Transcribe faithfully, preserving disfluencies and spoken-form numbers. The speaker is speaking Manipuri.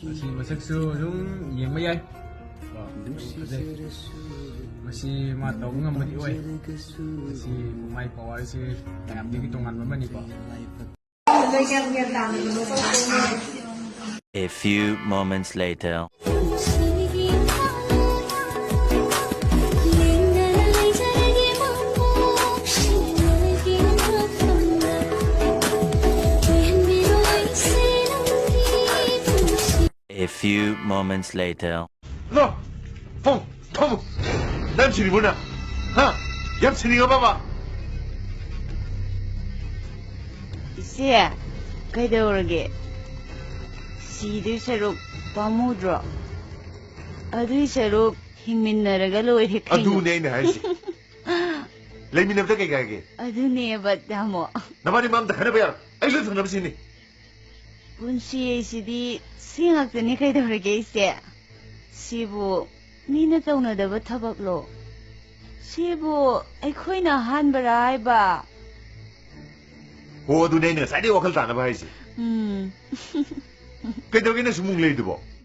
ꯑꯁꯤ ꯃꯁꯛꯁꯨ ꯑꯗꯨꯝ ꯌꯦꯡꯕ ꯌꯥꯏ꯫ ꯀꯣ, ꯐꯖꯩ꯫ ꯃꯁꯤ ꯃꯥ ꯇꯧꯕ ꯉꯝꯕꯗꯤ ꯑꯣꯏ꯫ ꯃꯁꯤ ꯃꯥꯏ ꯄꯋꯥꯔꯁꯤ ꯃꯌꯥꯝꯗꯒꯤ ꯇꯣꯉꯥꯟꯕ ꯑꯃꯅꯤꯀꯣ꯫ A few moments later. A few moments later. ꯅꯣ! ꯐꯝ! ꯐꯝ! ꯅꯪ ꯁꯤꯅꯤꯡꯕ꯭ꯔꯣ ꯅꯪ? ꯍꯥ? ꯌꯥꯝ ꯁꯤꯅꯤꯡꯉꯕꯕ? ꯏꯆꯦ, ꯀꯩꯗꯧꯔꯒꯦ? ꯁꯤꯗꯣꯏ ꯁꯔꯨꯛ ꯄꯥꯝꯃꯨꯗ꯭ꯔꯣ? ꯑꯗꯨꯏ ꯁꯔꯨꯛ ꯍꯤꯡꯃꯤꯟꯅꯔꯒ ꯂꯣꯏꯔꯦ ꯀꯩꯅꯣ꯫ ꯑꯗꯨꯅꯦ ꯑꯩꯅ ꯍꯥꯏꯁꯦ꯫ ꯂꯩꯃꯤꯟꯅꯕꯗ ꯀꯩ ꯀꯥꯏꯒꯦ? ꯑꯗꯨꯅꯦꯕ ꯇꯥꯃꯣ꯫ ꯅꯕꯥꯅꯤ ꯃꯔꯝꯗ ꯍꯥꯏꯅꯕ ꯌꯥꯔꯣꯏ꯫ ꯑꯩ ꯂꯣꯏ ꯈꯪꯅꯕ ꯁꯤꯅꯤ꯫ ꯄꯨꯟꯁꯤ ꯑꯩꯁꯤꯗꯤ ꯁꯤ ꯉꯥꯛꯇꯅꯤ ꯀꯩꯗꯧꯔꯒꯦ ꯏꯆꯦ? ꯁꯤꯕꯨ ꯃꯤꯅ ꯇꯧꯅꯗꯕ ꯊꯕꯛꯂꯣ? ꯁꯤꯕꯨ ꯑꯩꯈꯣꯏꯅ ꯑꯍꯥꯟꯕꯔꯥ ꯍꯥꯏꯕ? ꯍꯣ, ꯑꯗꯨꯅꯦ ꯑꯩꯅ ꯉꯁꯥꯏꯗꯩ ꯋꯥꯈꯜ ꯇꯥꯅꯕ ꯍꯥꯏꯁꯦ꯫ ꯎꯝ꯫ ꯀꯩꯗꯧꯒꯦ ꯅꯪ ꯁꯨꯝ ꯃꯨꯛ ꯂꯩꯗꯨꯕꯣ?